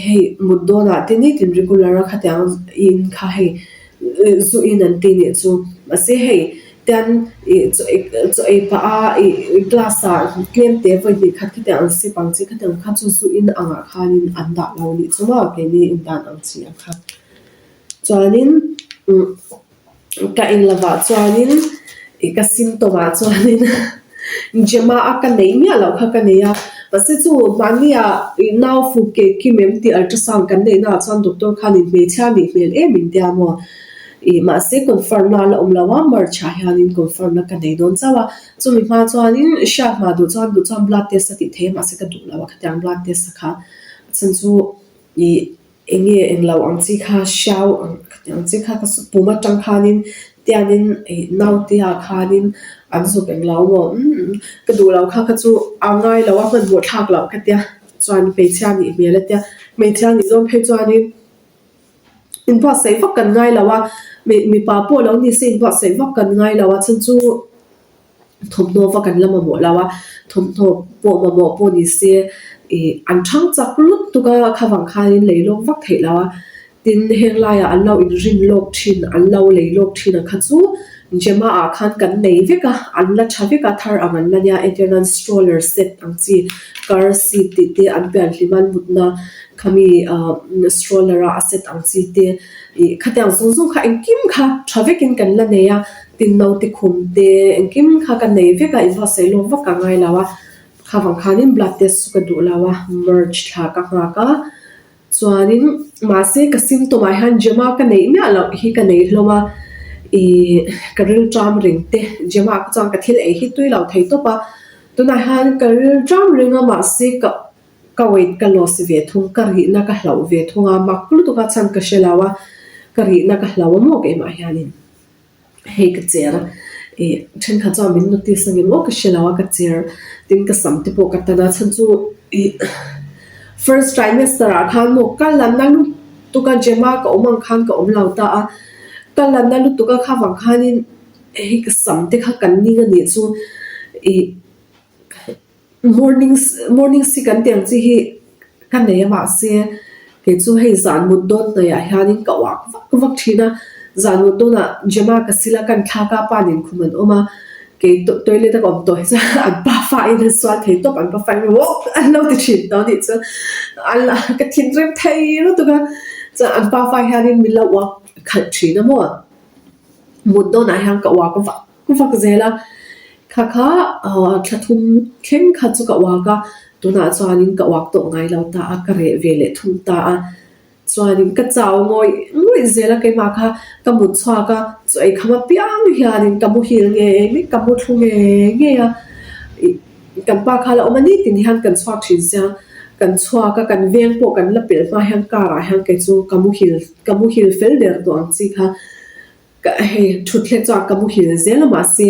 hei mut dawnah te nitin regular a khatiang in kha hei zu in an ti nih chu mahse hei tian ih chaw ei chaw ei pah a ih glass ah tlem te vawi hnih khat khatiang an sip ang chi khatiang kha chu zu in angah khanin an dah lo nih chu maw keini in dan ang chi ang kha chuanin umm. Ka in lovah chuanin ih ka symptom ah chuanin Gemma a ka neih miah loh kha ka nei a, mahse chu mahni ah ih nau fuk keh kim em tih ultrasound kan neih naah chuan doctor khanin hmeichhia nih hmel em in tia maw ih mahse confirm na a la awm lo a March ah hianin confirm na ka nei dawn chauh a, chumi hma chuanin hriat hma duh chuan duh chuan blood test a tih theih a mahse ka duh lo a khatiang blood test a kha a chhan chu ih. Eng nge eng lo ang chi kha hriau ang ang chi kha ka pum atang khanin tianin ih naute ah khanin an zuk eng lo maw umm ka duh lo kha kha chu a ngai lo a hmanhmawh thlak loh ka tia chuan hmeichhia nih hmel a tia hmeichhia nih zawng phei chuanin inbuatsaih vak kan ngai lo a mipa pawh lo ni se inbuatsaih vak kan ngai lo a chhan chu. Thawmhnaw va kan la mamawh lo a, thawmhnaw pawh mamawh pawh ni se ih an thang chak lutuk a kha vang khanin lei lawk vak theih lo a, tin heng laiah an lo inrin lawk thin an lo lei lawk thin ang kha chu Gemma ah khan kan nei vek a, an la tha vek a thar ang an la nia entir nan stroller set ang chi car seat tih te an pian hlim an mutna khami ah stroller a a set ang chi te ih khatiang zawng zawng kha engkim kha tha vekin kan la nei a. Tin naute khum te engkim kha ka nei vek a, inbuatsaih lawk vak ka ngai lo a, kha vang khanin blood test chu ka duh lo a, merge thla ka nghak a, chuanin mahse ka symptom ah hian Gemma ka neih miah loh hi ka nei hlawm a, ih ka rilṭam reng te, Gemma ah chuan ka thil ei hi tui lo thei tawp a, tunah hian ka rilṭam reng a mahse ka ka weight ka loss ve thung, ka rihna ka hlauh ve thung a, mak lutuk a chhan ka hre lo a, ka rihna ka hlau a maw keimah hianin. Hei ka cher a, ih thenkhat chuan min notice ang em aw ka hre lo a ka cher tin ka sam te pawh ka tan a chhan chu ih first trimester ah khan maw ka la na lutuk a Gemma ka awm ang khan ka awm lo ta a ka la na lutuk a kha vang khanin hei ka sam te kha kan ning a nih chu ih. Morning morning sick an tih ang chi hi ka nei a mahse kei chu hei zan mut dawn hnaihah hianin ka uak vak vak thin a, zan mut dawnah Gemma ka sil a kan thlak a pa nen khum an awm a, kei toilet a ka awm tawh hi chuan an pafa in an sual thei tawp an pafa in wok an lo ti thin tawh anih chuan an la ka thinrim thei lutuk a, chuan an pafa hianin min lo uak khalh thin a maw mut dawnah hian ka uak vak. Ka fak zel a, kha kha thla thum thleng kha chu ka uak a, tunah chuanin ka uak tawh ngai lo ta a, ka reh ve leh thung ta a, chuanin ka chau ngawih ngawih zel a keimah kha ka mut chhuak a, chaw ei kham apiang hianin ka muhil ngei ngei ka mu thlu ngei ngei a, ih kan pa kha la awm a nitin hian kan chhuak thin sia, kan chhuak a kan veng pawh kan la pelh hma hian car ah hian kei chu ka muhil ka muhil fel der tawh ang chi kha. Ka hei thutthlek chuan ka muhil zel a mahse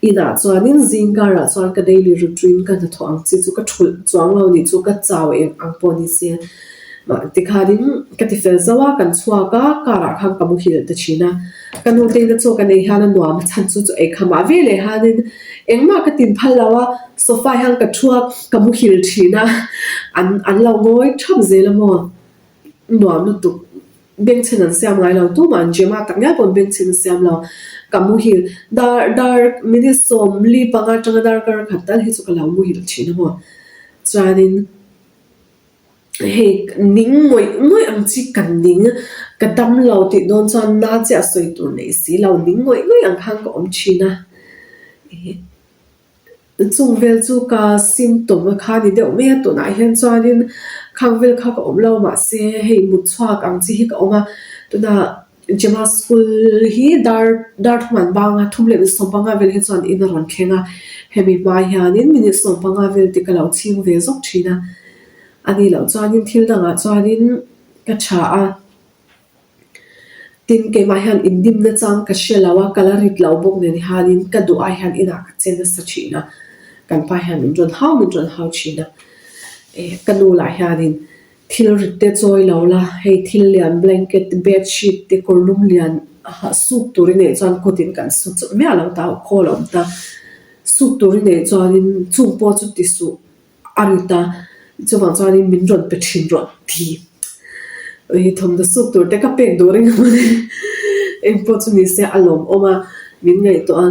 inah chuanin zingkarah chuan ka daily routine ka hnathawh ang chi chu ka thulh chuang lo nih chu ka chau eng ang pawh ni se. Tikhanin ka ti fel zauh a, kan chhuak a, car ah khan ka muhil ta thin a. Ka nu te ina chaw ka nei hian a nuam a chhan chu chaw ei khamah ve leh hianin engmah ka tin phal lo a, sofa ah hian ka thu a, ka muhil thin a, an an lo ngawi thap zel a maw? Nuam lutuk. Bengchhin an siam ngai lo tumah an Gemma tak ngial pawh bengchhin a siam lo. Ka muhil dar dar minute 45 atanga darkar khat tal hi chu ka lo muhil thin a maw? Chuanin. Hei ning ngawih ngawih ang chi ka ning, ka dam lo tih dawn chuan na chiah sawi tur nei si lo, ning ngawih ngawih ang khan ka awm thin a. Ih chung vel chu ka symptom a kha ni deuh mai a, tunah hian chuanin khang vel kha ka awm lo mahse hei mut chhuak ang chi hi ka awm a, tunah Gemma school hi dar dar thum an bang a, thum leh minute 15 vel hi chuan in a rawn thleng a, hemi hma hianin minute 15 vel te ka lo chhing ve zawk thin a, a nih loh chuanin thil dangah chuanin ka tha a, tin keimah hian indim nachang ka hre lo a, ka la rit lo bawk nen hianin ka duh ai hian inah ka che nasa thin a, kan pa hian min rawn hau min rawn hau thin a, eh ka nu lah hianin. Thil rit te chawi lo la, hei thil lian blanket te bed sheet te kawr lum lian suk tur i neih chuan kut in kan su chawp miah lo ta khawl a awm ta. Suk tur i neih chuanin chung pawh chu ti suh a rit a, chuvang chuanin min rawn pe thin rawh ti. Ui thawmhnaw suk tur te ka pek duh reng a mawni engpawh chu ni se a lawmawm a min ngaihtuah a.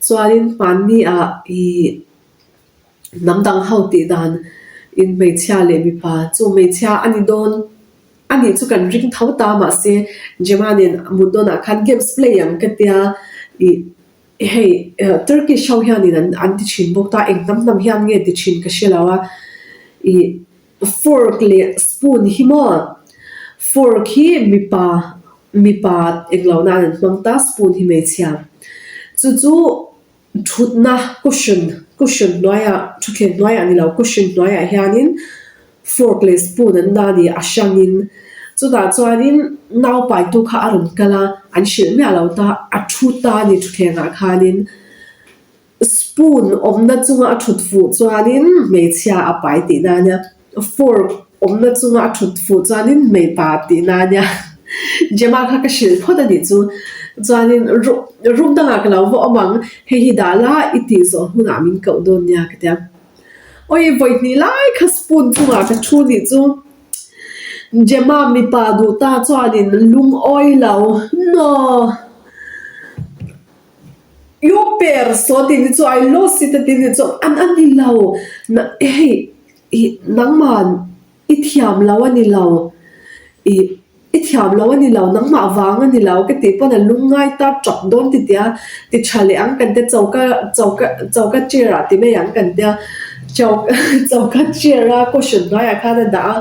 Chuanin hmanni ah ih. Hnam dang ho tih dan in hmeichhia leh mipa chu hmeichhia a ni dawn a nih chu kan ring tho ta mahse Gemma nen mut dawnah khan games play ang ka tia ih hei Turkish ho hianin an an ti thin bawk ta eng hnam hnam hian nge ti thin ka hre lo a ih fork leh spoon hi maw fork hi mipa mipa englo nan an hmang ta spoon hi hmeichhia chu chu. Thutna cushion cushion hnuaiah thutthleng hnuaiah ni lo cushion hnuaiah hianin fork leh spoon an dah a ni a hrangin chutah chuanin naupaitu kha a rawn kal a an hrilh miah lo ta a thu ta a ni thutthlengah khanin spoon awmna chunga a thut fuh chuanin hmeichhia a pai tihna a nia. Fork awmna chunga a thut fuh chuanin hmeipa tihna a nia. Gemma kha ka hrilh phawt a nih chu. Chuanin room dangah ka lo va awm ang, hei hi dah la i tih zawh hunah min koh dawn nia ka ti a. Awi vawi hnih lai kha spoon chungah ka thu nih chu. Gemma mipa duh ta chuanin lungawi lo, Naw! You per saw tih ni chu I lost it a ti ni chu an a ni lo. Hei. Ih nangmah i thiam lo a ni lo, ih i thiam lo a ni lo, nangmah vang a ni lo ka tih pawn a lungngai ta tap dawn ti tia ti tha leh ang kan tia choka choka choka chair ah ti mai ang kan tia choka choka chair a cushion hnuaiah khan a dah a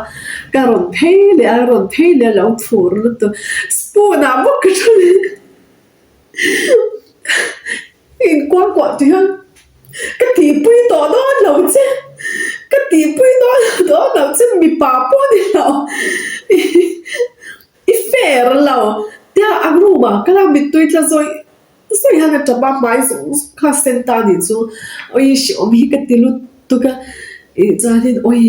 ka rawn phei leh a rawn phei leh a lo phur lutuk spoon ah bawk ka thu leh. Inkuang kuah ti hian ka tihpui tawh dawn lo che, ka tihpui dawn dawn lo che mipa pawh ni lo i fair lo tia a room ah ka la mittui tla zawih zawih hian a tap a hmai zawng zawng kha a sen ta a nih chu awi hrehawm hi ka ti lutuk a ih chuanin awi.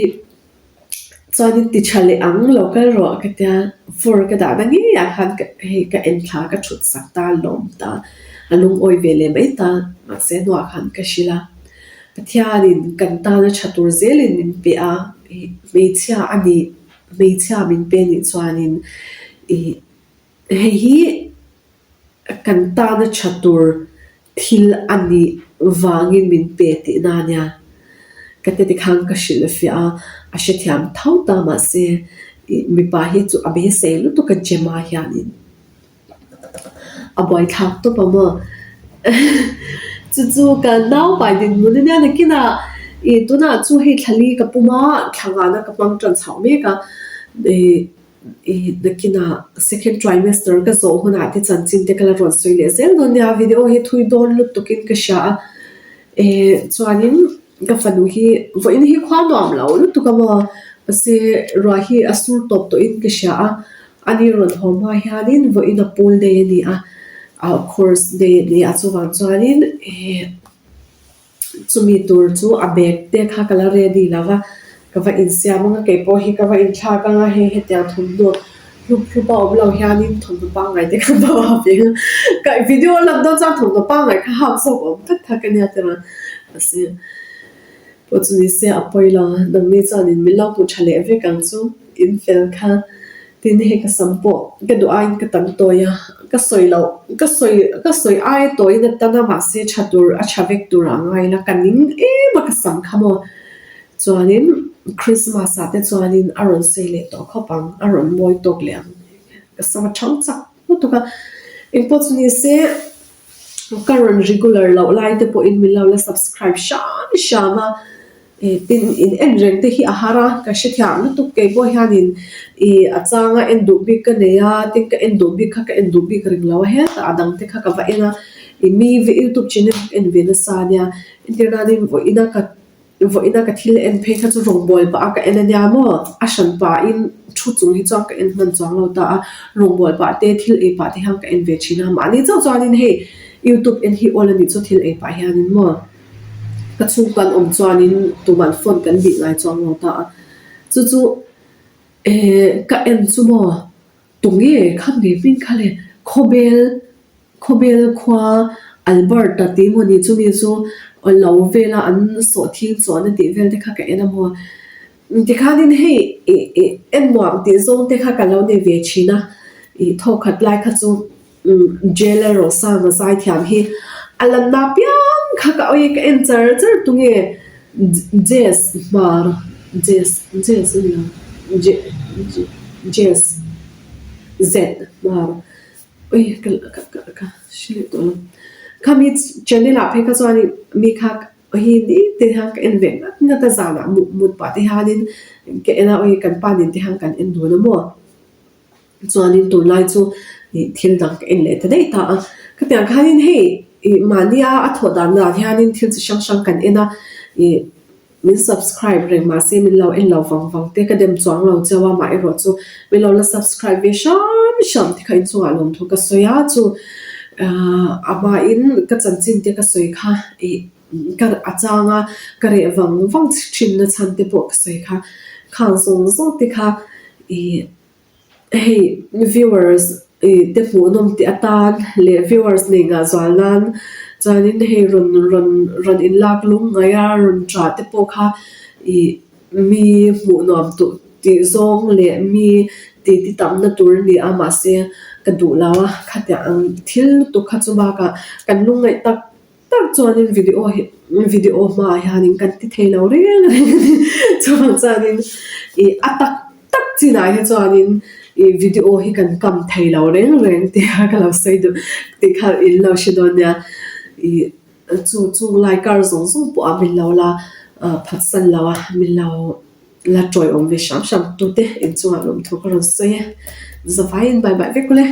Chuanin ti tha leh ang lo kal rawh ka tia fork ka dahna ngeiah khan ka hei ka en thla ka thut sak ta lawm ta a lungawi ve leh mai ta mahse hnuah khan ka hrilh a Pathianin kan tana tha tur zelin min pe a ih hmeichhia a nih hmeichhia min pe nih chuanin ih hei hi kan tana tha tur Thil a nih vangin min pe tihna a nia. Ka tete khan ka hrilh fiah a, a hrethiam tho ta mahse ih mipa hi chu a beisei lutuk a Gemma hianin a buaithlak tawp a maw. Chu chu ka naupai dinhmun a nia nakinah ih tunah chu hei thlali ka pum a, thla nghahna ka hmang tan chhoh mek a ih. Ih nakinah second trimester ka zawh hunah te chanchin te ka la rawn sawi leh zel dawn nia video hi thui dawn lutukin ka hria a eh chuanin ka fanu hi vawiin hi khua nuam lo lutuk a maw mahse ruah hi a sur tawp tawhin ka hria a ani rawn haw hma hianin vawiin a pool day a ni a ah course day a ni a chuvang chuanin eh. Chumi tur chu a bag te kha ka la ready lo va. Ka va insiam anga keipawh hi ka va inthlak anga hei hetiang thawmhnaw hlup hlup a awm lo hianin thawmhnaw pangngai te kha va hap ve a. Ka video a lan dawn chuan thawmhnaw pangngai kha hak zawk awm tak tak a nia tiraw mahse pawh chu ni se a pawi lo a nangni chuanin min lo hmu tha leh vek ang chu in fel kha tin hei ka sam pawh ka duh aiin ka tam tawi a ka sawi loh ka sawi ka sawi aia tawiin a tan a mahse tha tur a tha vek tur ah ngai ila ka ning em a ka sam kha maw. Chuanin Christmas ah te chuanin a rawn sei leh tawh khawp ang, a rawn mawi tawk leh ang. Ka sam a thang chak lutuk a, engpawh chu ni se ka rawn regular loh lai te pawhin min lo la subscribe hram hram a, eh tin in en reng te hi a har a, ka hrethiam lutuk keipawh hianin ih a changa en duh bik ka nei a, tin ka en duh bik kha ka en duh bik reng lo a, hetah a dang te kha ka va en a, ih mi youtube channel ka en ve nasa ania, entirnanin vawiina ka Vawiina ka thil en phei kha chu rawngbâwl pah a ka en a nia maw? A hran pahin thu chung hi chuan ka en hman chuang lo ta a, rawngbâwl pah te thil ei pah te hian ka en ve thin a, mahni chauh chuanin hei youtube en hi awl a nih chu thil ei pah hianin maw? Ka chhungkaw an awm chuanin tuman phone kan bih ngai chuang lo ta a, chu chu eh ka en chu maw? Tunge kha mi hming kha le Khawbel Khawbel khua Albert-a tih emaw ni chumi chu lo vela an sawhthing chuan a tih vel te kha ka en a maw. Tikhanin hei ih ih en nuam tih zawng te kha ka lo nei ve thin a, ih thawkhat lai kha chu Jailer Rosanga zaithiam hi a lanna piang kha ka awi ka en char char tunge Jazz hmar Jazz Jazz a ni lo Je Je Jazz Z hmar ui ka ka ka ka hre leh tawh lo khami channel ah phei kha chuanin mi kha hi ni te hian ka en ve ngat ngat a zanah mut mut pah te hianin ka en a ui kan pa nen te hian kan en dun a maw. Chuanin tunlai chu ih thil dang ka en leh ta daih ta a, khatiang khanin hei ih mahnia a thawh dan dan hianin thil chi hrang hrang kan en a, ih min subscribe reng mahse min lo en lo vang vang te ka dem chuang lo cheu a, mah erawh chu min lo la subscribe ve hram hram te kha inchungah lawmthu ka sawi a, chu ahh a hmain ka chanchin te ka sawi kha ih ka a changa ka reh vang vang thin na chhan te pawh ka sawi kha, khang zawng zawng te kha ih. Hei viewers ih te hmuhnawm tih atan leh viewers nei ngah zual nan chuanin hei rawn rawn rawn inlak lung ngaih a rawn ṭah te pawh kha ih mi hmuh nuam duh tih zawng leh mi tih ti tamna tur a ni a mahse ka duh lo a khatiang ang thil lutuk kha chu bakah kan lungngaih tak tak chuanin video hi video hmaah hianin kan ti thei lo reng reng a ni chuvang chuanin ih a tak tak chinah hi chuanin ih video hi kan kam thei lo reng reng tih kha ka lo sawi duh tih kha in lo hre dawn nia ih chu chung lai kar zawng zawng pawh a min lo la ah phatsan lo a min lo la tawiawm ve hram hram tute inchungah lawmthu ka rawn sawi e zavaiin bye bye vek ule.